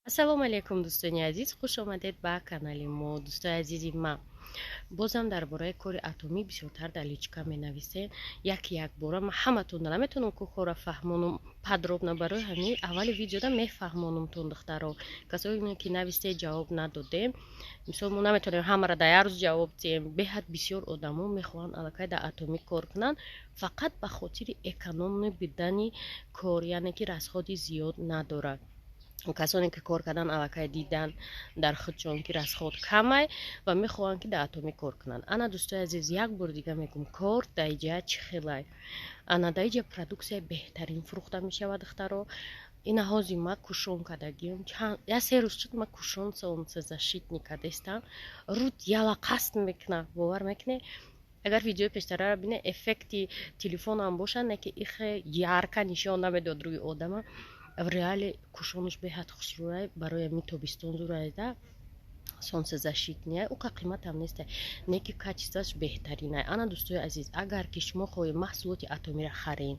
Ассалому алайкум, дӯстони азиз, хуш омадед ба канали мо. Дӯстои азизи ман, бозам дар бораи кори Атомӣ бисёртар дар личка менависем. Як якбора ман ҳаматонро наметавонам ку кора фаҳмонум подробно. Барои ҳамин аввали видеода мефаҳмонумтон, духтаро. Касое ки нависте, ҷавоб надодем. Мисол, мо наметавонем ҳамаро дар як рӯз ҷавоб диҳем. Беҳад бисёр одамо мехоҳанд аллакай дар Атомӣ кор кунанд, фақат ба хотири экономный бидани кор, яъне ки расходи зиёд надорад. Касоне ки кор кардан, аллакай дидан дар худшон, ки расход камай ва мехоҳанд, ки дар Атомӣ кор кунанд. Ана, дӯстои азиз, як бори дига мегӯм, кор дар иҷа чӣ хелай. Ана, дар иҷа продуксияи беҳтарин фурӯхта мешавад, духтаро. Ина ҳозир ма кушон кардагиам, як 3 рӯз шуд, ма кушон солнцезащитный кардестам, руд яла қасд мекуна, бовар мекунед? Агар видеои пештараро бинед, эффекти телефонам бошад, не ки ихе ярко нишон намедод рӯи одама. В реале кушонаш беҳад хушрӯяй, барои ами тобистон зурайда солнцезащитный, уқа қиматам неста, не ки качествоаш беҳтаринай. Ана, дӯстои азиз, агар ки шумо хоҳед маҳсулоти Атомиро харед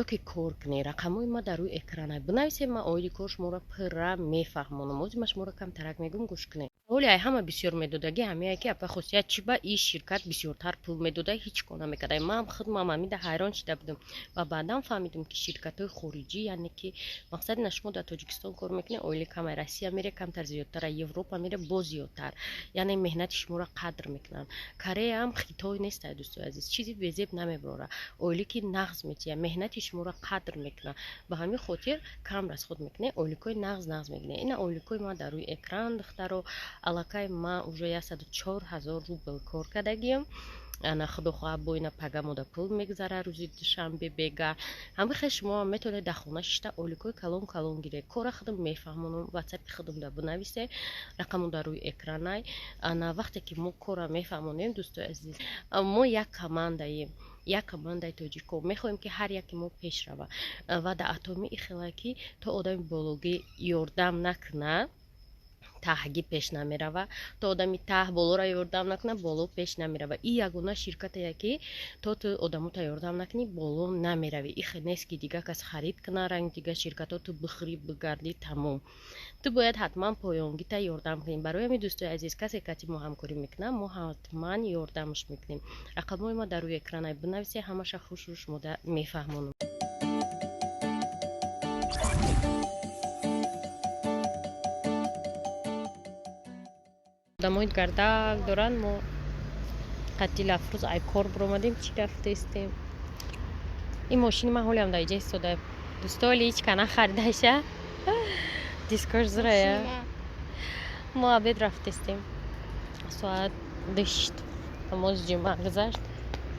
ё ки кор кунед, рақамҳои ма дар рӯи экранай, бинависед, ман оиди кор шуморо пурра мефаҳмонам. Ози ман шуморо камтарак мегӯм, гӯш кунед. Ҳоли ай ҳама бисёр медодагӣ ҳамяе ки апа хусусият чӣ ба ин ширкат бисёртар пул медода, ҳеҷ кор намекарда. Ман худмам ҳамида ҳайрон шида будам ва баъдан фаҳмидам, ки ширкатҳои хориҷӣ, яъне ки мақсади на шумо дар Тоҷикистон кор мекунед, оили камай, Россия мере, камтар зиёдтара, Европа мере, боз зиёдтар, яъне меҳнати шуморо қадр мекунанд. Кореяам Хитой нестай, дӯстои азиз, чизи безеб намебарора, оилики нағз метиҳа, меҳнати шуморо қадр мекунад. Ба ҳамин хотир кам расход мекунед, оиликҳои нағз нағз мегиред. Ина оиликҳои ман дар рӯи экран, духтаро. Аллакай ман уже 104 000 рубл кор кардагиам. Ана, худо хоҳад, бо ина пага мода пул мегузара, рӯзи душанбе бега. Ҳамихе шумо метавонед дар хона шишта оликҳои калон калон гиред. Кора худам мефаҳмонам, ватсапи худам да бинависе, рақамон дар рӯи экранай. Ана, вақте ки мо кора мефаҳмонем, дӯстои азиз, мо як командаем, як командаи тоҷико. Мехоҳем, ки ҳар яке мо пеш рава. Ва дар Атомӣ ихела, ки то одами бологӣ ёрдам накунад, таҳгӣ пеш намерава, то одами таҳ болоро ёрдам накунад, боло пеш намерава. И ягона ширкатае, ки то ту одамота ёрдам накунӣ, боло намеравӣ. Ихе нест, ки дига кас харид куна, ранги дига ширкатҳо, ту бихӯрӣ, бигардӣ, тамом. Ту бояд ҳатман поёнгита ёрдам кунӣ. Барои ҳамин, дӯстои азиз, касе кати мо ҳамкорӣ мекунад, мо ҳатман ёрдамаш мекунем. Рақамҳои мо дар рӯи экранай, бинависе, ҳамаша хушрӯ шумода мефаҳмонам. Одамои гардак доранд. Мо қати Лафрӯз ай кор биромадем, чӣ рафтаистем. Ин мошини ман ҳолиам дар иҷа истода, дӯсто, ҳоли ҳеҷ ка нахаридаша, дискош зурая. Мо обед рафтаистем, соат 8, намози ҷумъа гузашт,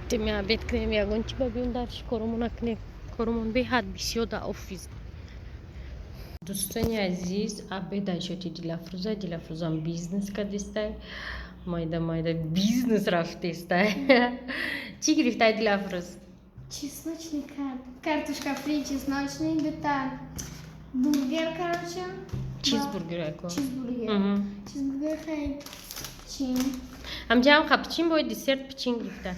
теми обед кунем, ягон чи ба биём, дарши коромон накунем, коромон беҳад бисёр дар офис. Дӯстони азиз, обед айшоти Дилафрӯза. Дилафрӯзам бизнес кардистай, майда майда бизнес рафтестай. Чӣ гирифтай, Дилафрӯз? Чесночный картошка фри, чесночный, дута бургер, короче. Чизбургер яко. Чизбургер. Чизбургер хай чин. Ҳамҷаам ха пичин, бои десерт пичин гирифта.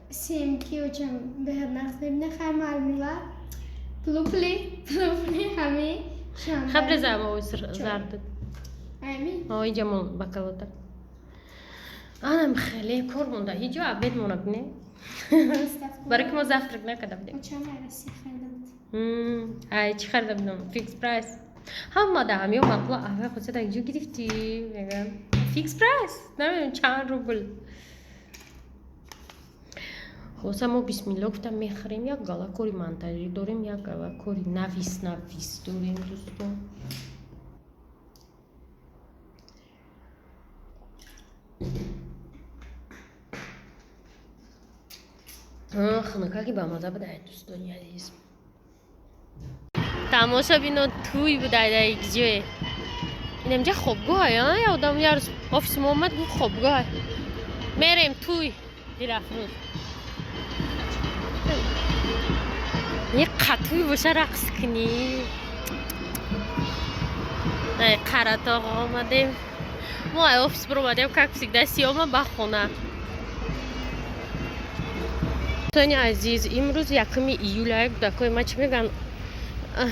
Семки очень беҳад нағз мебина, хай мармела. Плупли, плупли ҳами. Хабре зард. Ами? Иҷа мон бакалота. Анам хеле кор монда. Ҳиҷо обед мона бине. Барои ки мо завтрак накарда будем. Ай чӣ харида будам? Фикс Прайс. Ҳама да ҳамиё мақула аҳвай хусият ҷо гирифтӣ? Мегӯям, Фикс Прайс. Намедонам чанд рубл. Хулоса, мо бисмилло гуфтам, мехӯрем. Як гала кори монтажӣ дорем, як гала кори навис навис дорем, дӯстон. Хунукаки бамаза будай, дӯстони азиз. Тамошо бино, тӯй будай дар як ҷое. Инамҷа хобгоҳ, я одам як рӯз офиси мо омад, гуфт, хобгоҳ. Мерем тӯй, Дилафрӯз. Як қатӯй боша, рақс кунӣ. Қаратоғ омадем. Мо ай офис биромадем, как всегда, сиёма ба хона. Дӯстони азиз, имрӯз 1 июля. Кӯдакои ма чӣ мегӯянд?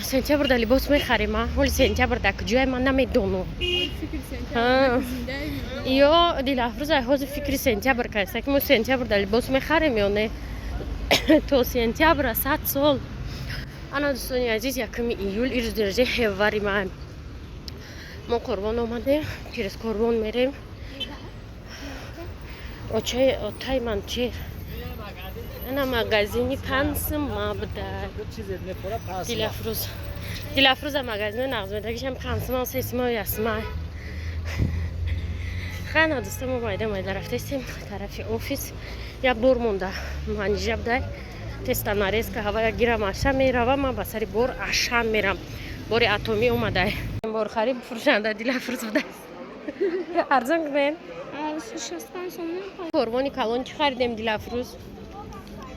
Сентябрда либос мехарем, а ҳоли сентябрда куҷое, ман намедонам. Ё Дилафрӯза ҳозир фикри сентябр кардеста, ки мо сентябрда либос мехарем ё не. То сентябра 100 сол. Ана, дӯстони азиз, 1 июл, ирӯз дараҷаи ҳевари ман. Мо Қурбон омадем, через Қурбон мерем. Очаи отай ман чи ана магазини пансма буда. Дилафрӯз, Дилафрӯза магазини нағзмедагишам пансма, сесма, ясма. Хана, дӯста, мо майда майда рафтестем тарафи офис. Як бор монда, манижа будай, теста нарезка ҳавая гирам, аша мерава. Ман ба сари бор Ашан мерам, бори Атомӣ омадай. Борхариб фурӯшанда Дилафрӯз будай, арзон кунен. Қурбони калон чӣ харидем, Дилафрӯз?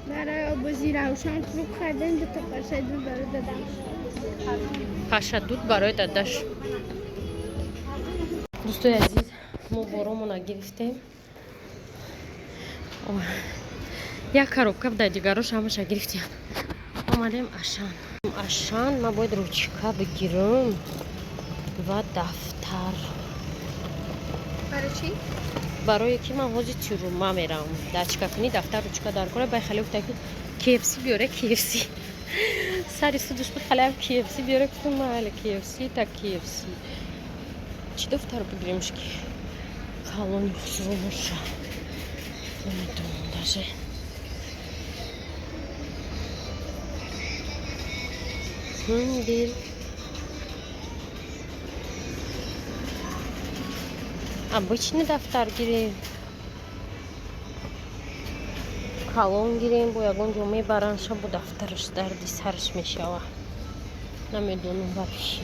Барои обози Равшан круг харидем, дута пашадуд барои дадам. Пашадуд барои дадаш. Дӯстои азиз, мо боромона гирифтем, як коробка буда, дигарош ҳамаша гирифтем. Омадем Ашан. Ашан ман бояд ручка бигирам ва дафтар. Барои чӣ? Барое ки ман ҳозир тюрма мерам дачкакунӣ, дафтар, ручка дар кора. Бай хеле гуфта, ки KFC биёре, KFC сари судуш буд, халеам KFC биёре. Гуфтам, майли, KFC та KFC. Чӣ дафтар бигиремш, ки калони хусрӯ боша, намедонам даже. Дил, обычный дафтар гирем, калон гирем, бо ягон ҷо мебаранша, бо дафтараш дарди сараш мешава. Намедонам вообще.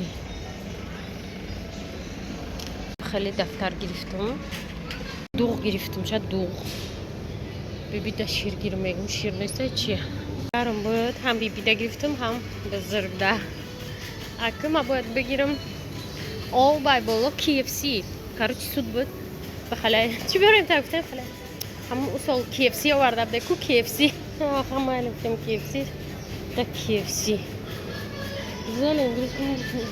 Хеле дафтар гирифтам, дуғ гирифтам, ша дуғ. Бибида шир гир мегум, шир неста чи гарм буд. Ҳам бибида гирифтам, ҳам бузургда. Ака, ма бояд бигирам об бай боло KFC. Короче, суд буд, ба халай чӣ биёрем, та гуфтем, халай ҳамун усол KFC оварда буде ку KFC. Майли, гуфтем, KFC да KFC. Зелен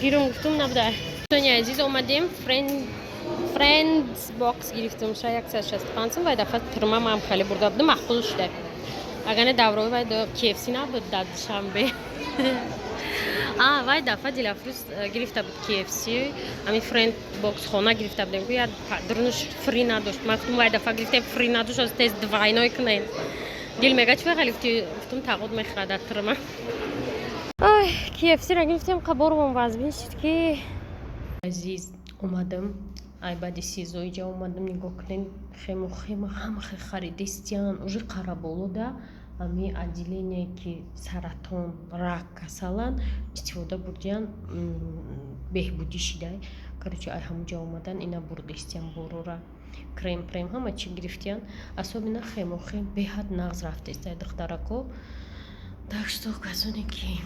гирум, гуфтум, набуда. Дӯстони азиз, омадем, Friends Box гирифтам, ша 165 сум. Вай дафъа тирма мам хеле бурда будам, маъқул шуда. Агар не, даврои вай KFC набуд дар Душанбе. А вай дафъа Дилафрӯз гирифта буд KFC, ҳамин Friend Box хона гирифта будем, гӯя дурунаш фри надошт. Ман гуфтум, вай дафъа гирифтем, фри надошт, аз тез двойной кунем. Дил мега, чӣ хеле гуфти? Гуфтум, тағуд мехӯрад дар тирма. Ой, KFC-ра гирифтем, қаборумон вазбин шуд, ки азиз омадам. Ай, баъди СИЗО иҷа омадам, нигоҳ кунем, хему хема ҳама хе харидистиян. Уже Қараболода ҳами отделение, ки саратон, рак касалан истифода бурдиян, беҳбудӣ шидай. Короче, ай ҳамуҷа омадан, ина бурдистиян борора, крем прем ҳама чӣ гирифтиян. Особенно хемохем беҳад нағз рафтест, духтарако. Так что касоне ки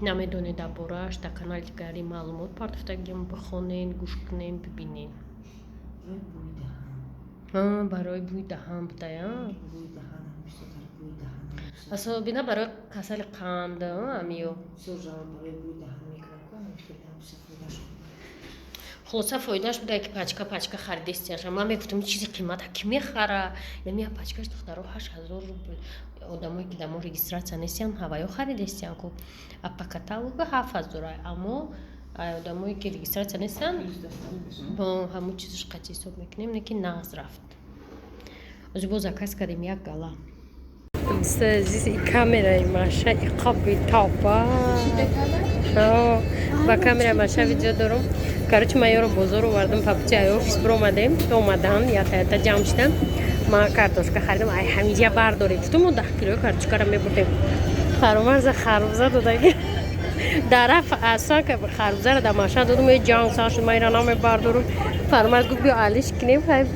намедонед дар борааш, дар канали дигари маълумот партофтагиам, бихонен, гӯш кунен, бибинен. Барои бӯи даҳан будая, особенно барои касали қанд амиё. Хулоса, фоидааш буда, ки пачка пачка харидистияша. Ман мегуфтам, чизи қимата ки мехара? Ями пачкаш, духтаро, 8000 рубл. Одамое ки дар мо регистрация нестиян, ҳаваё харидестиян ку, а по каталогу 7000. Аммо одамое ки регистрация нестиян, бо ҳамун чизаш қатъи ҳисоб мекунем, не ки нағз рафт. Ози бо заказ кардем як гала. Азиз, и камераи маша иқаби тоба, ба камераи маша видео дорум. Короче, ман ёро бозор овардам, по пути ай офис биромадем, омадан, ята ята ҷамъ шудам. Ман картошка харидам, ай ҳамиҷа бардорем, гуфтум, мо 10 килои картошкара мебурдем. Фаромарза харбуза додаги дараф аслан харбузаро дар машина додум, е ҷанг сар шуд, ман ира намебардорум. Фаромарз гуфт, биё алиш кунем. Хай,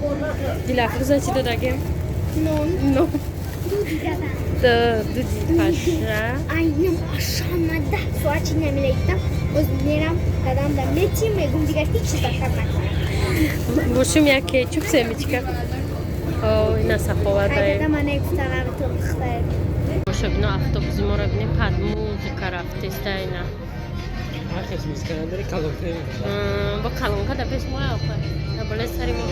Дилафрӯза чӣ додагем? Нон. Нон. Дуди дадам. Дуди паша. Айнам ашама 10 соат чи намелаитам. Боз мерам, дадам да метим, мегум, дигар ҳеҷ чиз заказ накунам. Бошум, як кетчуп, семечка. О, ина саховат. Ай, дадам, ана гуфтанам, ту бихтар. Боша, бино, автобуси моро бинем, под музыка рафтеста ина. Бо колонка да пеш мо, да болои сари мо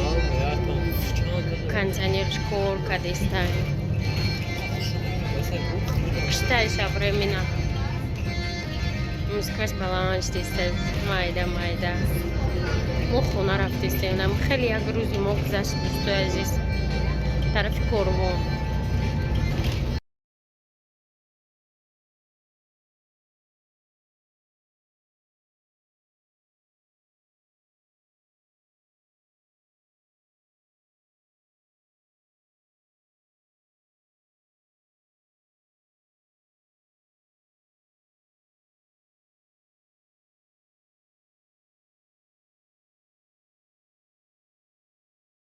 кондиционерш кор кадеста. Киштаиша времена музыкаш баланд шидеста, майда майда. Мо хона рафтестем. Хеле як рӯзи мо гузашт, дӯстои азиз, тарафи Корвон.